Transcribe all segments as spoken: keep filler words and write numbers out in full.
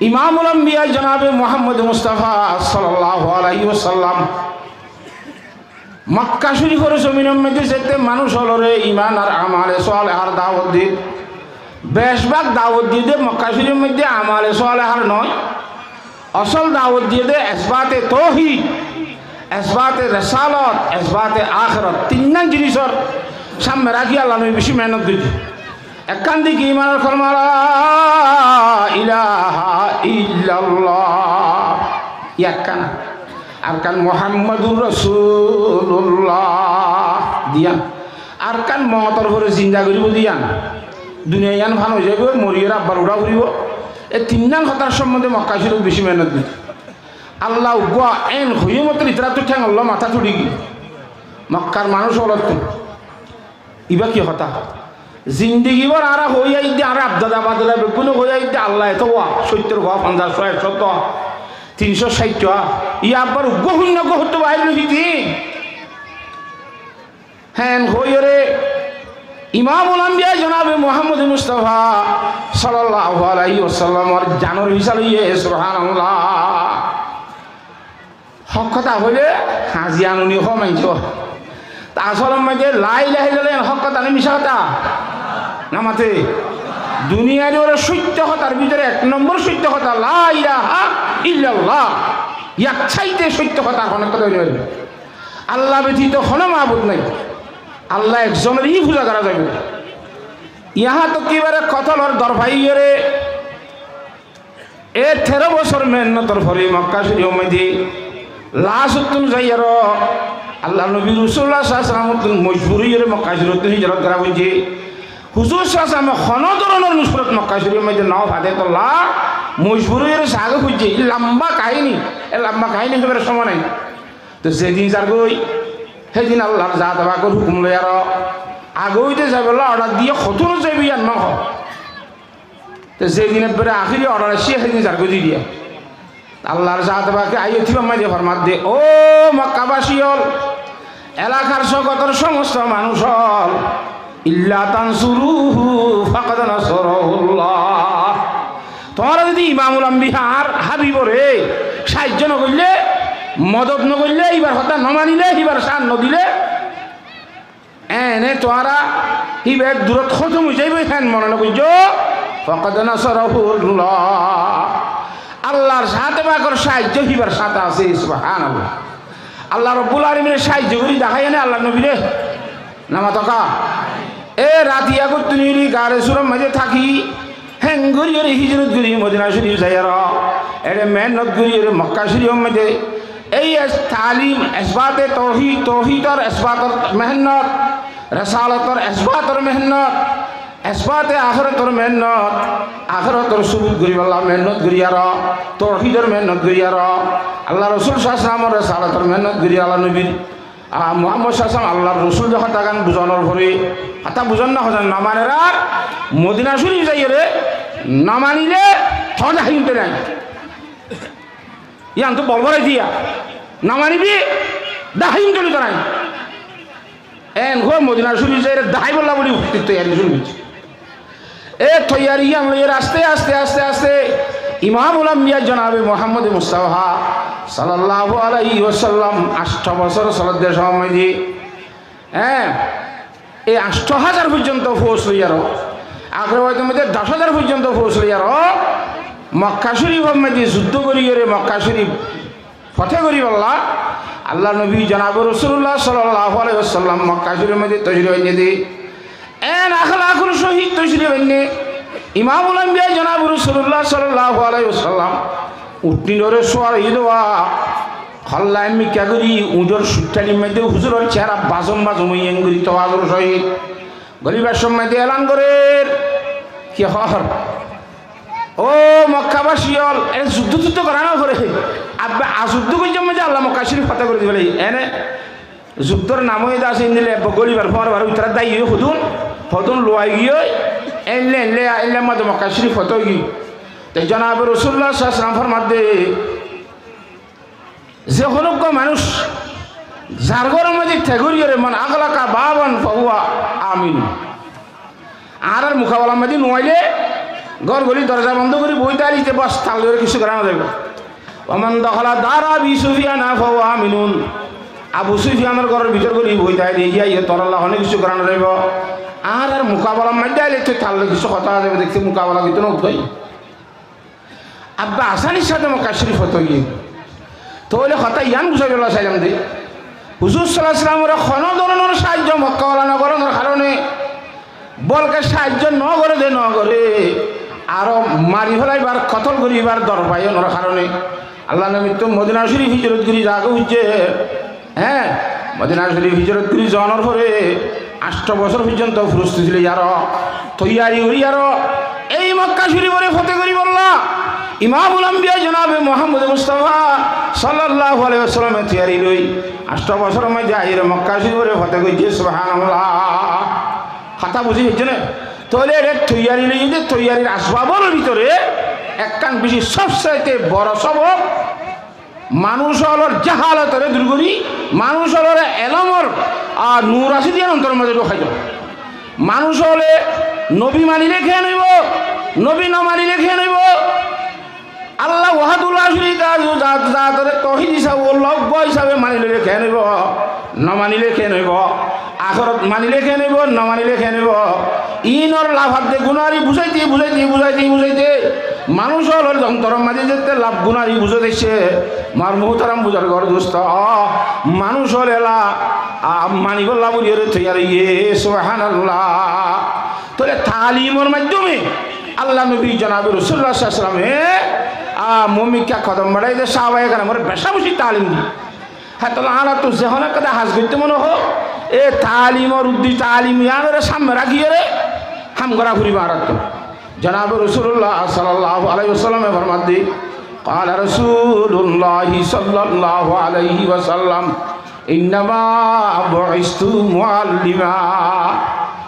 Imámul Ambiya jonabe Muhammod Mustafa sallallahu alaihi wasallam Mokka Córifor zominor maze zette manúc ólore iman ar amale solehar dawot diyé, becbák dawot diyé de Mokka Córifor maze amale solehar noó, osol dawot diyé de esbate touhid, esbate resalot, esbate akerot, tinnán jinisor samne rakí Allah nobi beci mehenot goijjé. Ekkán de ki imanor kolma, "La ilaha illallah." Ekkán. Arkán Muhammadur Rasulullah. Diyan. Arkán moutor fore zinda goríbo diyan. Duniya iyan fana ói zaibo, moriyóre abbar uçá foribo. E tinnán hotár sombonde Mokka Córif beci mehenot goijjé. Allah uggwá en hoiyé motor itarattu théng olla matá tuçí giyé. Mokkar manúc ólottu. Ibá ki hotá? Zindigi bór añára hoi aiyí de, añára abdada badada beggúne hoi aiyí de, Allah eto wá, sóittor wá, fonzaic wá, ekcót wá, tin cót cáit wá. Yá abbar uggwá húinna uggwá hottú baáir óiye de. Héen hoiyóre Imámul Ambiya jonabe Muhammod Mustafa sallallahu alaihi wasallamor zanor fisá loiyé, subhanallah. Hók hotá hoilé hañsi anoni hó maincé. Te asolor maze la ilaha illallah yián hók hotá né misá hotá? Namate. Duniyair uore sóitto hotár bútore ek nombor sóitto hotá la ilaha illallah. Yar cáite sóitto hotá ar honó hotá ói no fare. Allah betito honó mabud nai. Allah ekzonoré fúza gorá zaibo. Yahá tok ki ibáre kotolor dor faiyóre E teró bosór mehennotor fore Mokka Córifor maze lasottún zaiyaró Allar nobi Rosulullah sallallahu alaihi wasallam ottún mojbur óiyore Mokka Córifottún hijrot gorá foijjé. Huzur sallallahu alaihi wasallam honó doronor nusrot Mokka Córifor maze no fade tolla mojbur óiyore zagói foijjé. E lamba kahini, e lamba kahini hoibar somoi nai. To zedin zargói, hédin Allar zate pakor hukum loiyaró agóite zaibolla order diyé, hotún zaibo yián no hoó. Te zedin ebbere ahéri order aiccé, hédin zargói di diya. Allar zate pake ayat ibá maze formadde, "Ó Mokkabasi ól, elakar sogotor somosto manúc ól, illa tansuruhu faqad nasarahullah." Tuáñra zodi Imamul Ambiya ar Habibore saijjo no goille, modot no goille, ibar hotá no manile, ibar san no dile, ene tuáñra híba ek durot hótom ói zaiboi, héen mone no goijjó. Faqad nasarahullah. Allar zate pakor saijjo híbar sáñte asé, subhanallah. Allah Rabbul Alamine saijjo gorí deháiye né Allar nobire? Namatoka. E rati agottún eri Gare Suror maze táki, héen gorí eri hijrot gorí Modina Córif zaiyaró, ere mehénnot gorí eri Mokka Córifor maze ei es-, talim, esbate touhid, touhidor esbator mehénnot, resalotor esbator mehénnot, esbate ahérotor mehénnot, ahérotor subut goríbolla mehénnot goríyaró, touhidor mehénnot goríyaró, Allar Rosul sallallahu alaihi wasallamor resalotor mehénnot gorí Allar nobir A, Muhammod sallallahu alaihi wasallam Allar Rosul de hotágan buzonor fore, hotá buzon na hozon no maner ar, Modina Córif zaiyore no manile, hoda hínte nai. Yián to bol borai diya. No manibi, dahá hínte nai. En hoó Modina Córif zaiyore daháibolla buli toiyari cúru goijje. E toiyari yián loiyore aste, aste, aste, aste Imamul Ambiya jonabe Muhammod Mustafa sallallahu alaihi wasallam ancto bosór solodde somoi di, e, e ancto házar foijjonto fous loiyaró, ak rewayetor maze doc házar foijjonto fous loiyaró, Mokka Córifor maze zuddó goríyore Mokka Córif fote goríbolla Allar nobi jonabe Rosulullah sallallahu alaihi wasallam Mokka Córifor maze tocrif ainné de. En akhlakor sóhit tocrif ainné. Imamul Ambiya jonabe Rosulullah sallallahu alaihi wasallam uthníre suwar ói de, holla emikká gorí uñçor sutthálir maze huzuror cehára bazom bazom ói en gorí tawazur sóhit. Golibar somoi de elan gorer, ki hoór? Ó Mokkabasi ól, e zuddó tuddó gorá no fore. Abba, a zuddó goijjé maze Allah Mokka Córif fote gorí dibo lage. Ene zuddór nam óiye de asé, endilla ebbe golibar fore bar uitará daiye hodún, hodún luwai giyói, enle, enle, enle maze Mokka Córif fote ói giyói. Te jonabe Rosulullah sallallahu alaihi wasallam formadde, Ze honó uggwá manúic zar góror maze thek goríyore, man aglaka baban fahuwa amin. Añárar mukabalar maze no aile, Gór goli dorza bondo gori boói táile bos, tar loi kessú gorá no zaibo. ومن دخل دار أبي سفيان فهو آمن. Abu Sufiyanor góror bútore goli boói táile, iyá tor lla honó kessú gorá no zaibo. Ar ar mukabalar maze aile tar loi kessú hotá zaibo, dekte mukabala goittó no uddai. Abba asanir sáte Mokka Córif fotó ói giyé. Tóile hotá yián buzaibolla sailam de, Huzur sallallahu alaihi wasallamore honó dóronor saájjo Mokkaola no gorónor harone, bolke saájjo no goré de no goré, aró mari félaibar, kotol goríbar dor faiyónor harone Allar nobittú Modina Córif hijrot gorí zagói foijjé. Hé, Modina Córif hijrot gorí zonor fore ancto bosór foijjonto forostuti loi aró, toiyari gorí aró, ei Mokka Córiforé fote goríbolla Imamul Ambiya jonabe Muhammode Mustafa sallallahu alaihi wasallame toiyari loi ancto bosóror maze aiyóre Mokka Córiforé fote goijjé. Subhanallah. Hotá buzí faijjó né? Tóile ere toiyari loi de, toiyarir asbabor bútore ekkán beci sobsaite boro sobob, manúic ólor jahalotore dur gorí, manúic ólore elómor, a, nur asé de yían ontoror maze dhokai do. Manúic óle nobi manile keén óibo, nobi no manile keén óibo, Allah wahdahu la sharika lahu zat, zatore touhid hísabe, Allah uggwá hísabe manile keén óibo, no manile keén óibo, akhérot manile keén óibo, no manile keén óibo. Inor lafat de gunari buzaite, buzaite, buzaite, buzaite manúic ólor ontoror maze zette laf gunari buzá zaiyé. Mor muhtaram buzurg ar dusto, manúic óle ela, a, manibolla buli ere toiyar óiye. Subhanallah. Tóile talimor maiddome Allar nobi jonabe Rosulullah sallallahu alaihi wasallame, a, mumikká kodom barai de, sahabaye keramore beci beci talim di. Hétolla añárattú ze honó ekkán ham goittó mone hoó, e talimor uddis, talim yiánore samne rakíyore ham gorá foribo añárattú. Jonabe Rosulullah sallallahu alaihi wasallame formadde, قال رسول الله صلى الله عليه وسلم: إنما بعثت معلما.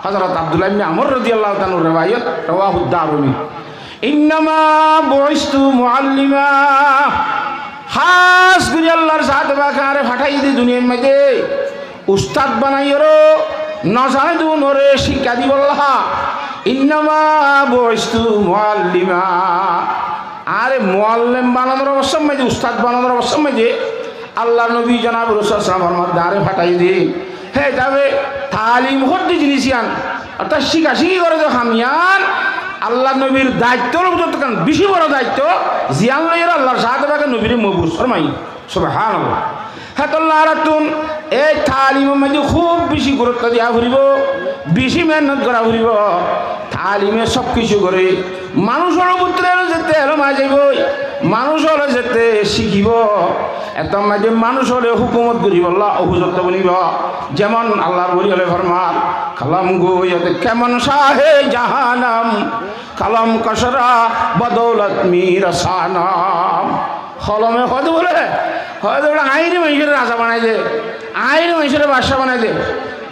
Hozrot Abdullah ibne Amr rodiyallahu taala anhur rewayot, rawahu Darimi. إنما بعثت معلما. Hás gorí Allar zate pake añáre fathái de duniyar maze ustad banaiyore, no zane de unore cíkka dibolla. إنما بعثت معلما. Añáre muallim bananor obostar maze, ustad bananor obostar maze Allar nobi jonabe Rosul sallallahu alaihi wasallam añáre fathái de. Hé hísabe talim hoó de jinis yián, ortát cíkacíki goré de ham yián Allar nobir daittor bútottu ekkán beci boro daitto, ziyán loiyore Allar zate pake nobire mobus formaiye. Subhanallah. Hétolla añárattún ei talimor maze kúb beci gurutto diya foribo, beci mehénnot gora foribo. Talime sob kessú goré. Manúic ólor bútore zette elóm ai zaibo, manúic óle zette cíkibo, ettór maze manúic óle húkumot goríbolla ufojottó bonibo. Zemon Allar woli óle formar, قلم گوید که من شاه جهانم، قلم کش را بدولت می‌رسانم. Holome hoó de bóle, hoó de bóle, aññí re maincóre raza banai de, aññí re maincóre bacá banai de.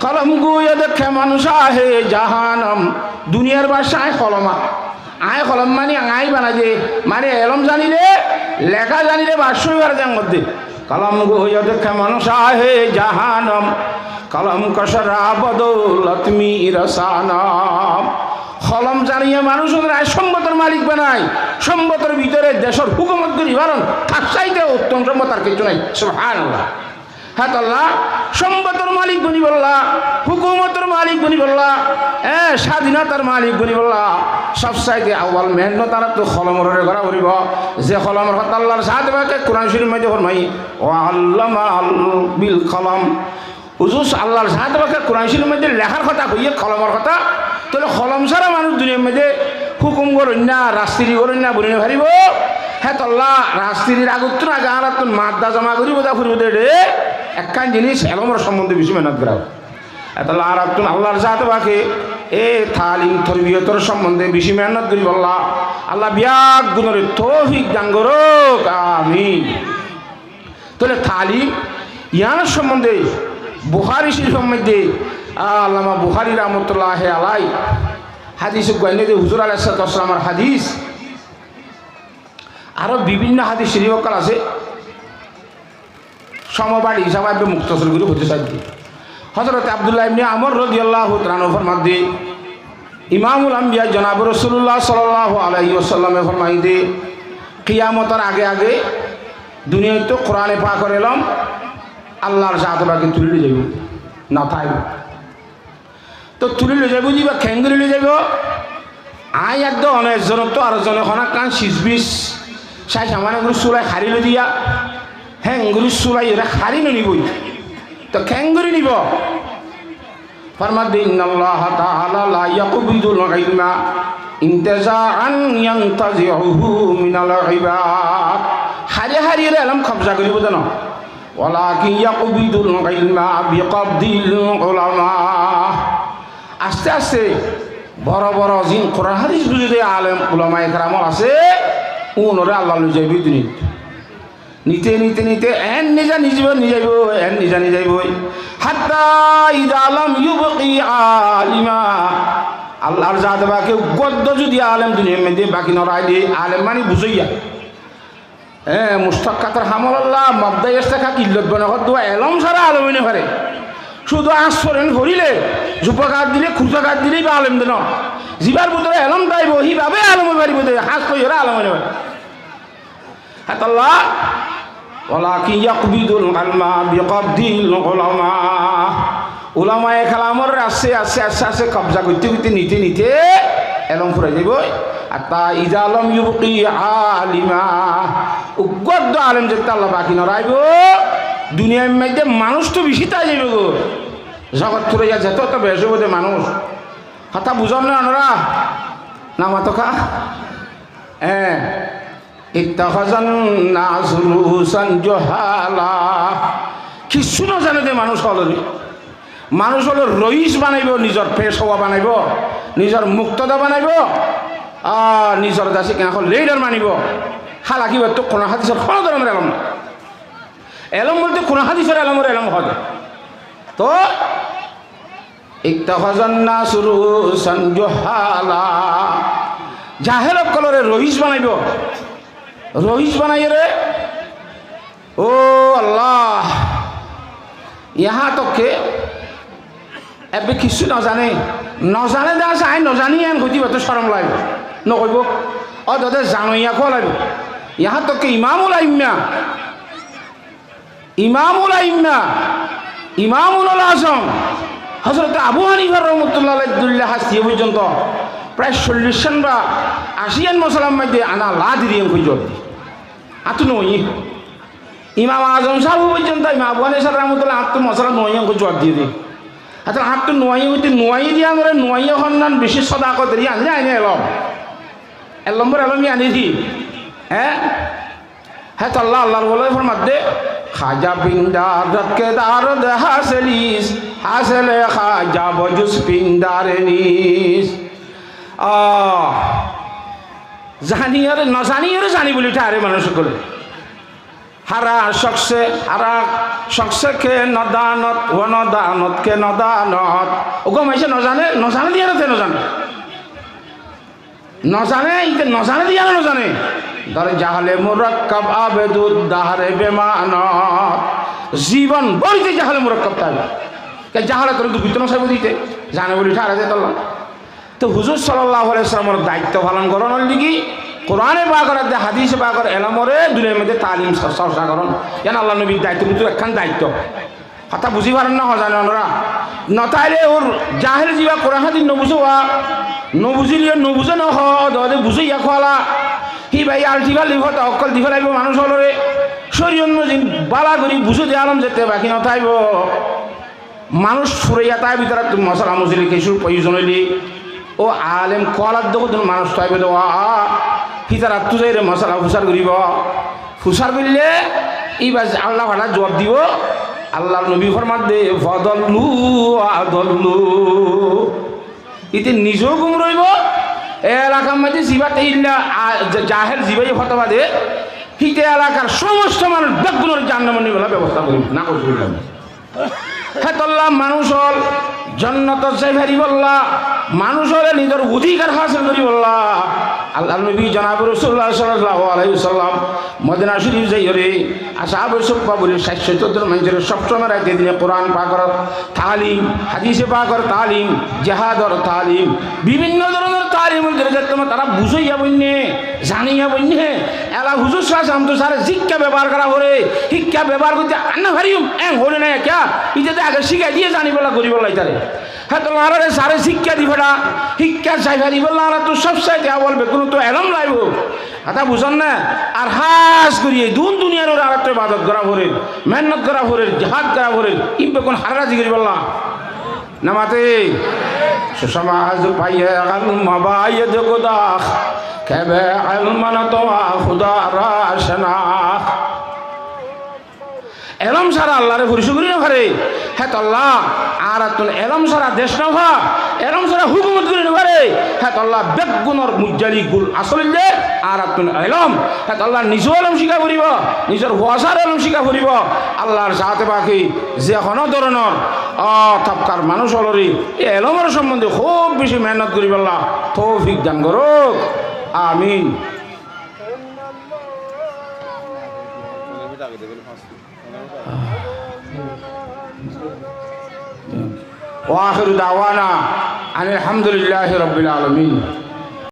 قلم گوید که من شاه جهانم. Duniyar bacá aññí holom. Aññí holom mani aññí banai de, mani elóm zanile, leká zanile bacá ói fare de aññí de. قلم گوید که من شاه جهانم، قلم کش را بدولت می‌رسانم. Holom zaniye manúic óre aññí sombotor malik banai, sombotor bútore decór húkumot gorí faron, tar sáite uttom sombot ar kessú nai. Subhanallah. Hétolla sombotor malik bonibolla, húkumotor malik bonibolla, e, sádinotar malik bonibolla sob sáite awal mehénnot añárattú holomoré gora foribo. Ze holomor hotá Allar zate pake Kuran Córifor maze formaiye, وعلم بالقلم. Huzur Allar zate pake Kuran Córifor maze lekár hotá hoiye, holomor hotá. Tóile holom sára manúic duniyar maze húkum gorónna, rajtiri gorónna boni no faribo. Hétolla rajtirir agottún age añárattún madda zoma gorí boda foribo de, ekkán jinis elómor sombonde beci mehénnot gora. Hétolla añárattún Allar zate pake e talim torbiyotor sombonde beci mehénnot goríbolla Allah beggúnore toufik dan gorouk. Amin. Tóile talim, yiánor sombonde Buhári Córifor maze, a, Allama Buhári rahmatullahi alaihi hádis uggwá ainné de, Huzur alaihissalatu wassalamor hádis, aró bibinno hádis córifokkol asé, somobári hísabe aññí muktosor gorí hoito saidde. Hozrot Abdullah ibne Amr rodiyallahu taala anhu formadde, Imámul Ambiya jonabe Rosulullah sallallahu alaihi wasallame formaiyé de, kiyamotor age age duniyaittú Kurane Pakor elóm Allar zate pake tuli loi zaibo, no táibo. Toh tuli loi zaibo de íba keéngori loi zaibo? Aññí edde one ekzonottú ar ekzone honó ekkán cisbis cai saman gori sulai hári loi diya, héngori sulai ore hári no niboi. Toh keéngori nibo? Formaiyé de, إن الله تعالى لا يقبض العلم انتزاعا ينتزعه من العباد. Hári hári ore elóm kobza goribo de no. ولكن يقبض العلم بقبض العلماء. Aste aste boro boro zin Kuran hádis buzé de alem ulamaye keram ól asé, unoré Allah loi zaibo duniyat. Nite nite nite en niza niza nizaibo, en niza nizaibo. حتى إذا لم يبق عالما. Allar zate pake uggwá edde zodi alem duniyar maze baki no raikké de, alem mani buzóiya. E, mustakkator hamololla mobdai estekak illot bone hoddúa elóm sára alem ói no fare. Cúdu añs foren forile, zuba gat dile, kurta gat dile íba alem de no. Zibar bútore elóm táibo, híbabe alem ói faribo de, añs foiyore alem ói no fare. Hétolla, ولكن يقبض العلم بقبض العلماء. Ulamaye keramoré aste aste aste aste kobza goitte goitte nite nite elóm furai zaiboi. حتى إذا لم يبق عالما. Uggwá edde alem zette Allah baki no raikbo, duniyar maze manúc to beci tái zaibo goi. Zogot furaiya zeto to beci óibo de manúc. Hotá buzón né onora? No mato ká? E. اتخذ الناس رؤوسا جهالا. Kissú no zane de manúc ólore. Manúc ólore rois banaibo, nizor pecwa banaibo, nizor muktada banaibo, a, nizor dasi kena hó lidar manibo. Hálaki íbattú Kuran hádisor honó dóronor elóm nái. Elóm bolte Kuran hádisor elómore elóm hoó de. Toh اتخذ الناس رؤوسا جهالا. Jahel ókkolore rois banaibo. Rois banaiyore, ó Allah, yahá tok ke ebbe kissú no zane. No zane de asé, añí no zani yián hoite íbattú corom laibo. No hoibo. Ó dode zano yián hoó laibo. Yahá tok ke Imamul Aimma Imamul Aimma, Imamul Azam, Hozrot Abu Hanifa rahmatullah alaih dóilla hastiye foijjonto prai collic kán ba aci kán mosalar maze ana la diri en koi juab di. Añáttu nuaiye. Imam Azam sáb foijjonto, Imam Abu Hanifa rahmatullah, añáttu mosala nuaiye en koi juab diye de. Añáttu nuaiye hoite nuaiye diyanore nuaiye honnan beci sodakot eri anle aine elom. Ek lombor elom iyan eri. Hé? Hétolla Allar wali formadde, Haja pindarot ke darot haselis, hasele Haja bojus pindare nis. Ah, zaniyore, no zaniyore zani buli thare manuc ókkole. Hara shokse, hara shokse ke nadanot, wo nadanot ke nadanot. Uggwá maince no zane, no zane diyore te no zane. No zane, ite no zane de iyán no zane. Dar jahale murakkab abedud dahre bemanot. Zibon bór ite jahale murakkab táibo. Ke jahale tore dubitto no saibo de ite. Zane buli thare de tolla. Te huzur sallallahu alaihi wasallamor daitto falon goron ol diki, Kurane pakor adde, hadise pakor elomore duniyar modde talim sor-, sorca goron. Iyán Allar nobir daittor bútore ekkán daitto. Hotá buzi faron na hozane onora? No taile ur jahel ziba Kuran hadis no buze wa, no buzile no buze no ho, dode buze ya kola. Hiba alti falti hotá okkol di felaibo manuc olore. Coriyot mozin bala gori buze de alom zette baki no taibo. Manuc furaiya tai bitarattu mosala mosili kessú proyozon oile. Ó alem kolar dogottun manuc táibo de, wa, hitarattu zaire mosala fusar goribo. Fusar goille iba Allah fara juab dibo. Allar nobi formadde, "Fadallu wa adallu." Ite nijeó gumra óibo, e elakar maze ziba te illa, a, ja-, jahel ziba ye fotwa de, hite elakar somosto manuc beggúnore jahannamot nibolla bebosta goribo. Nauzubillah. Hétolla manuc ol jonnotot zai faribolla, manuc ole nizor odikar hasil goribolla, Allar nobi jonabe Rosulullah sallallahu alaihi wasallam Modina Córif zaiyóre, ashábe suffa buli cáir cót zon maincóre sob somoi raite dine Kuran pakor talim, hádise pakor talim, jihador talim, bibinno dóronor talimor zoriya tará buzóiya boinné, zaniya boinné. Ela huzur sallallahu alaihi wasallam to sáre zikká bebohár gorá foré, hikká bebohár goitté ar no fariyum, en hoilé nai kiyá? Íte de age cíkai diye zanibolla, goríbolla ítare. Hétolla añáráre sáre zikká di fera, hikká zai faribólla añárattú sob saite awal beggúnottú elóm laibo. Hotá buzón né? Ar hás gorí ei dun duniyar uore añárattú ibadot gorá forer, mehénnot gorá forer, jihad gorá forer, ín beggún haré razi goríbolla? Namate, sosomaz paiye elm baid gudak, kebe elm natowa Khuda ra shenakht. Elóm sára Allaré forisoy gorí no faré. Hétolla añárattún elóm sára dec no fa, elóm sára húkumot gorí no faré. Hétolla beggúnor mujjali gul asól óilde añárattún elóm. Hétolla nizó elóm cíka foribó, nizor fuasar elóm cíka foribó. Allar zaate pake ze honó dóronor, ó, tobkar manúic ólore e elómor sombonde kúb beci mehénnot goríbolla toufik dan gorouk. Amin. Wa akhiru da'wana anil hamdulillahi rabbil alamin.